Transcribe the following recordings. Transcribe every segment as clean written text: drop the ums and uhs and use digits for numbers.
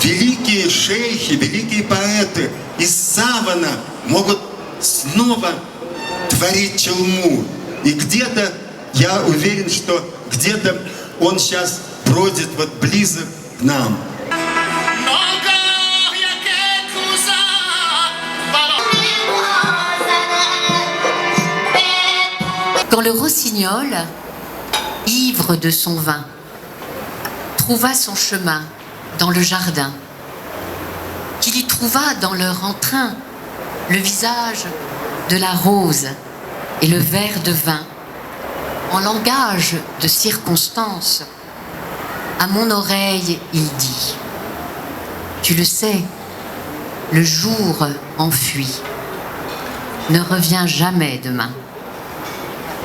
Великие шейхи, великие поэты из савана могут снова творить чалму. И где-то, я уверен, что где-то он сейчас бродит вот близко к нам. Ногоҳ яке кӯза бало. Quand le rossignol, ivre de son vin, trouva son chemin dans le jardin, qu'il y trouva dans leur entrain le visage de la rose et le verre de vin, en langage de circonstance, à mon oreille il dit: Tu le sais, le jour enfui ne revient jamais demain.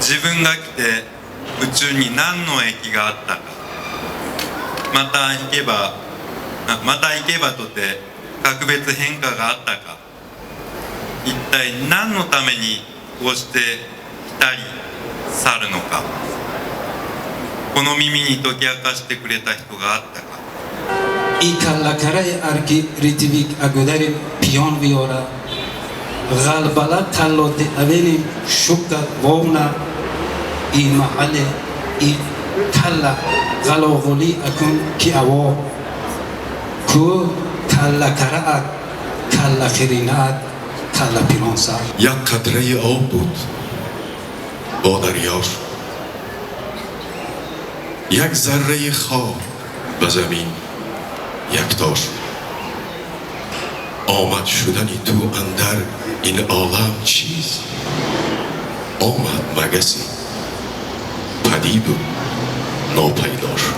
自分が来て宇宙に何の益があったか。また行けばまた行けばとて格別変化があったか。一体何のためにこうして来たり去るのか。この耳に解き明かしてくれた人があったか。 И каллакараи арки ритвик агудари пиён виёра ғалбала қаллоти авени шукка вовна и маҳалле и калла ғалоғулӣ акун ки аво ку каллакараат каллахиринаат калла пиронса. Як қатраи об буд, бо дарё шуд. Як зарраи хок ба замин якто шуд. Омад шудани ту андар ин олам чист? Омад магасе, падиду нопайдо шуд.